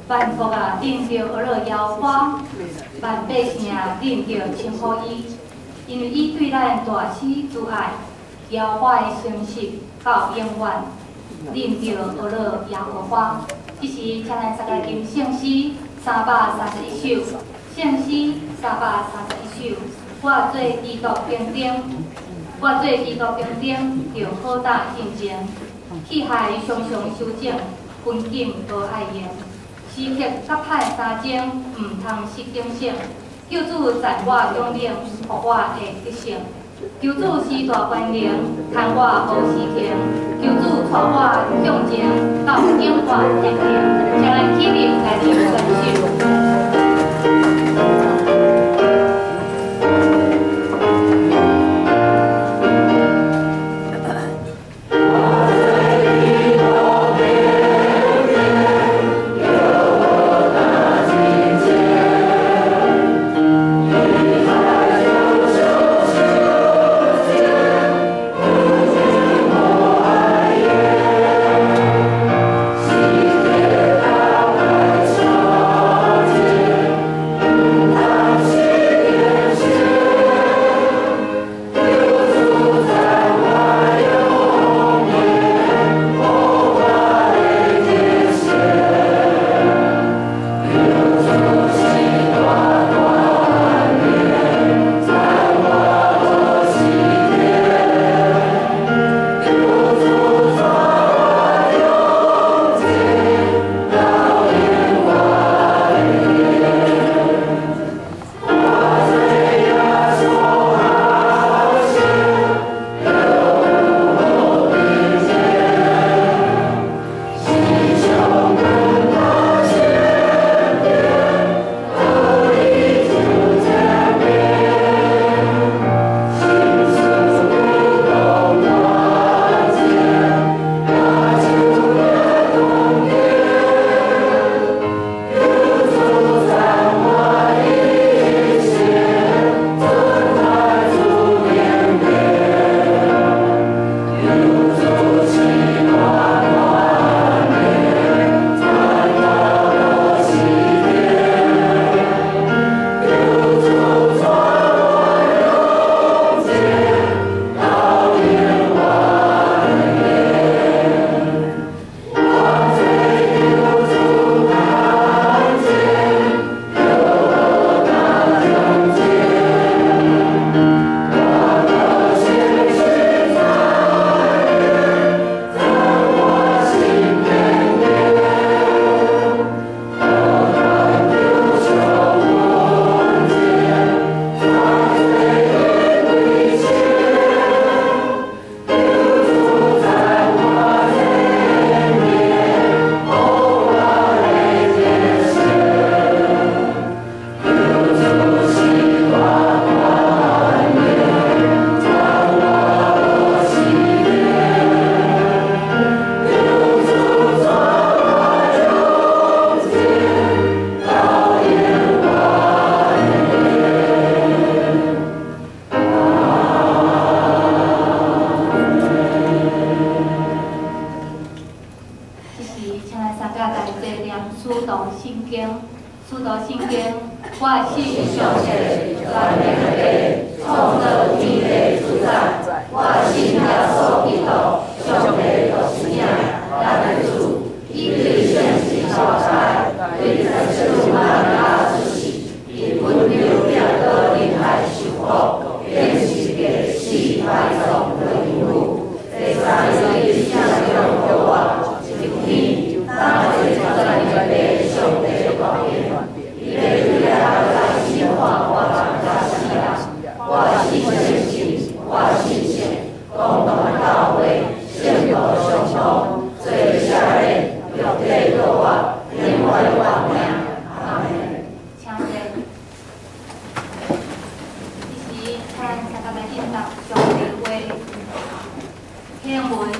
萬國啊，恁著學樂耶和華；萬百姓啊，恁著稱呼伊，因為伊對咱大施慈愛，耶和華的誠實到永遠。恁著學樂耶和華。這時，請咱三個吟聖詩331首，聖詩331首。我做基督兵丁，我做基督兵丁，著好打陣前，器械常常修整，軍禁無愛用。時刻甲歹相爭，毋通失警醒。救主讚我勇猛，予我會得勝。求主施大權能，牽我無時停。求主帶我向前，到永遠天庭。請咱起立來念宣誓。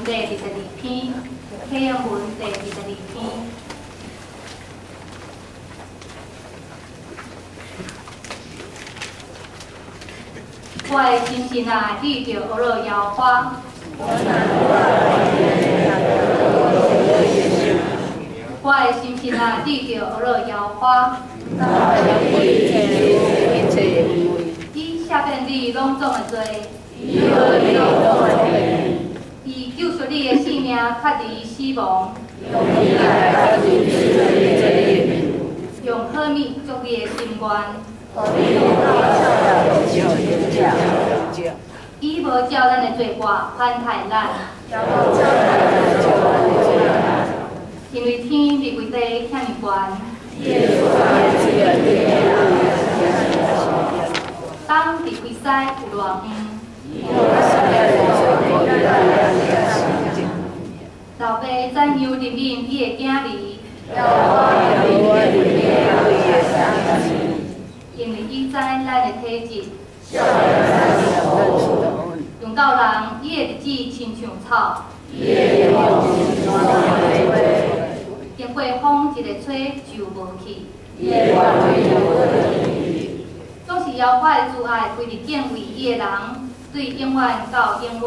第22篇，啟應文第22篇。我的心神啊，你著學樂耶和華。我我的心神啊，你著學做耶和華。伊赦免你攏總的罪。伊救贖你的性命，脫離死亡。用好物足你的心願。伊無照咱的罪過寬待咱。因為天離開地遐爾懸。東離開西有偌遠？老爸怎樣憐憫伊的囝兒？因為伊知咱的體質。強盜人，伊的日子親像草。經過風一个吹就無去。總是耶和華的慈愛歸佇敬畏伊的人，對永遠到永遠。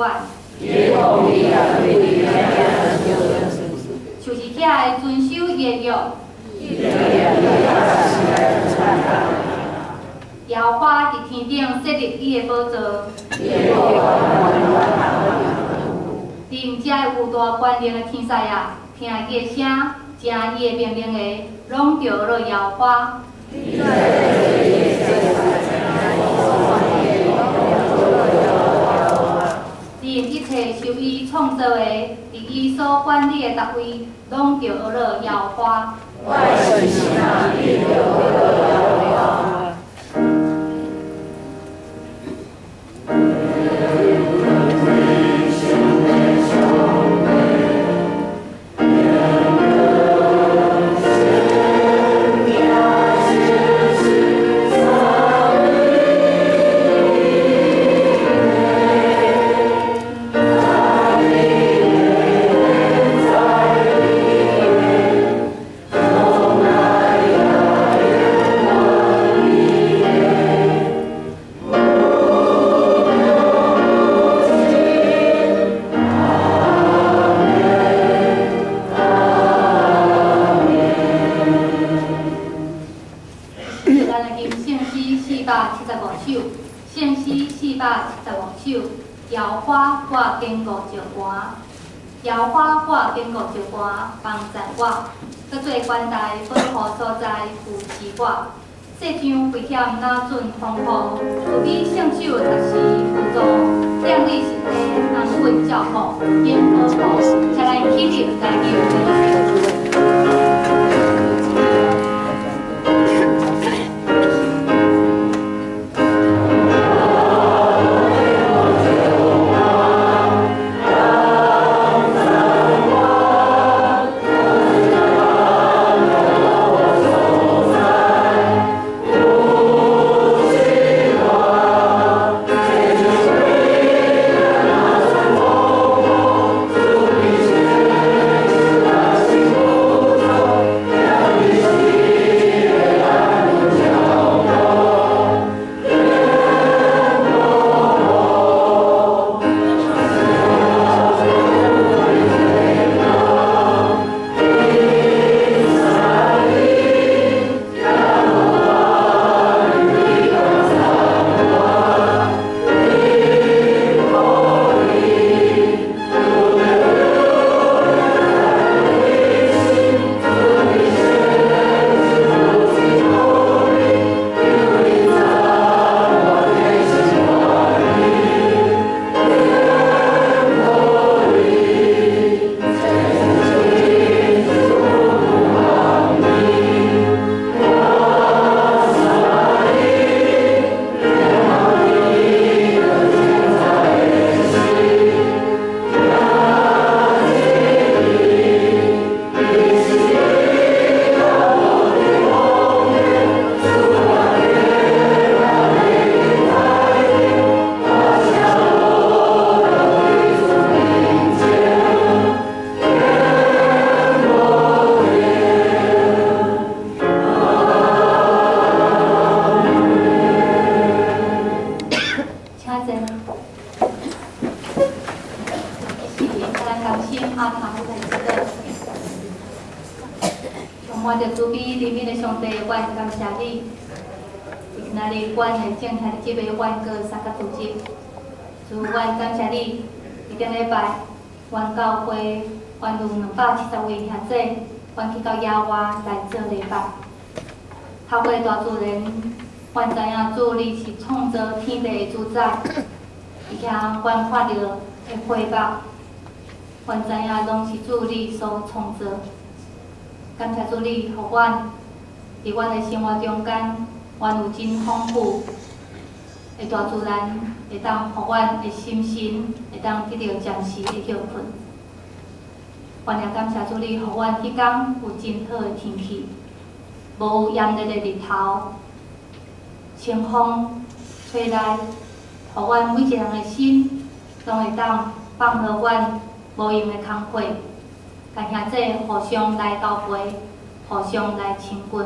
就是遐會遵守伊的約。耶和華佇天頂設立伊的寶座。恁遮有大權能的天使啊，聽伊的聲，聽伊的命令的，攏著學做耶和華。恁一切受伊創造的，佇伊所管理的逐位，攏著學做耶和華。475首，聖詩475首，耶和華我堅固石磐，耶和華我堅固石磐，幫助我，閣做懸台保護所在，扶持我。世上危險哪準風雨，慈悲聖手逐時扶助，量力實地安穩照顧，永保護，請咱起立來求。 Oh. 滿著慈悲憐憫的上帝，阮感謝你。今仔日阮會眾兄弟姊妹，阮閣相佮聚集。主，阮感謝你。佇頂禮拜，阮教會，阮有270位兄弟，阮去到野外來做禮拜。透過大自然，阮知影主你是創造天地的主宰。而且阮看著的花木，阮知影攏是主你所創造。感謝主你，予阮佇阮的生活中間，阮有真豐富的大自然，會當予阮的心神會當得著暫時的歇睏。阮也感謝主你，予阮彼工有真好的天氣，無炎熱的日頭，清風吹來，予阮每一個人的心攏會當放落阮無用的工課，共兄弟互相來交陪，互相來親近，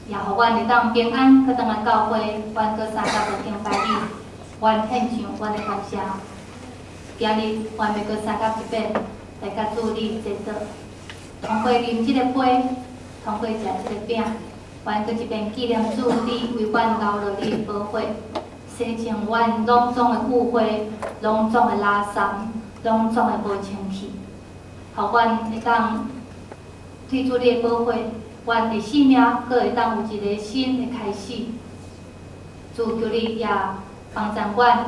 也予阮會當平安閣轉來教會，阮閣相佮敬拜你，阮獻上阮的感謝。今日阮欲閣相佮一遍來佮主你祈禱，通過啉這个杯，通過食這个餅，阮閣一遍紀念主你為阮流落你的寶血，洗淨阮攏總的污穢，攏總的垃圾，攏總的無清氣，予阮會當對主你的寶血，阮的生命閣會當有一个新的開始。主求你也幫助阮，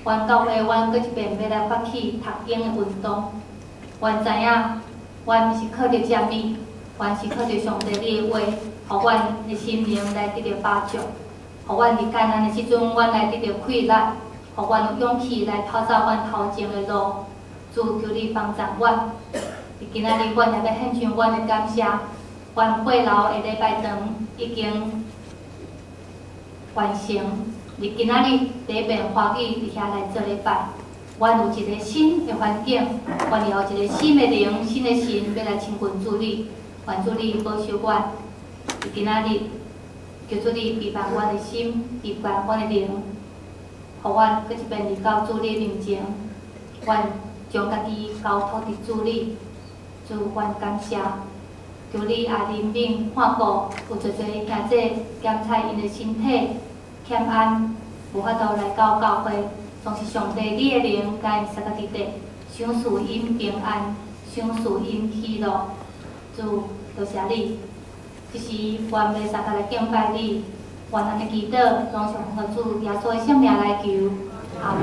阮教會阮閣一遍欲來發起讀經的運動。阮知影，阮毋是靠著食物，阮是靠著上帝你的話，予阮的心靈來得著飽足，予阮佇艱難的時陣，阮來得著氣力，予阮有勇氣來跑走阮頭前的路。主求你幫助阮。佇今仔日，阮也欲獻上阮的感謝。阮八樓的禮拜堂已經完成。佇今仔日第一遍歡喜佇遐來做禮拜，阮有一个新的環境，阮有一个新的靈、新的心，欲來親近主你，願主你保守阮。佇今仔日，求主你庇護阮的心，庇護阮的靈，予阮閣一遍來到主你面前，阮將家己交託佇主你，主阮感謝。求你也憐憫看顧有濟濟兄弟檢查𪜶的身體欠安，無法度來到教會，總是上帝你的靈共𪜶相佮佇底，賞賜𪜶平安，賞賜𪜶喜樂。主，多謝你，這時阮欲相佮來敬拜你，願咱的祈禱攏是奉主耶穌的聖名來求，阿門。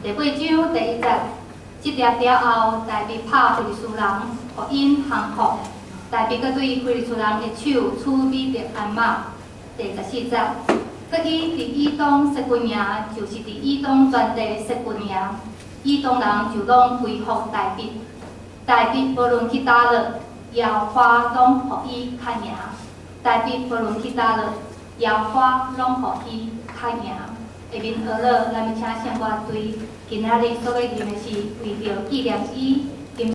第八章第一節，這條了後，大衛拍非利士人，予𪜶降服。大衛閣對非利士人的手取米特暗瑪。第14節，閣伊佇以東設軍營，就是佇以東全地設軍營。以東人就攏歸服大衛。大衛無論去佗落，耶和華攏予伊較贏。大衛無論去佗落，耶和華攏予伊較贏。下面學了，咱欲請聖樂隊，今仔日所欲吟的是為著紀念伊。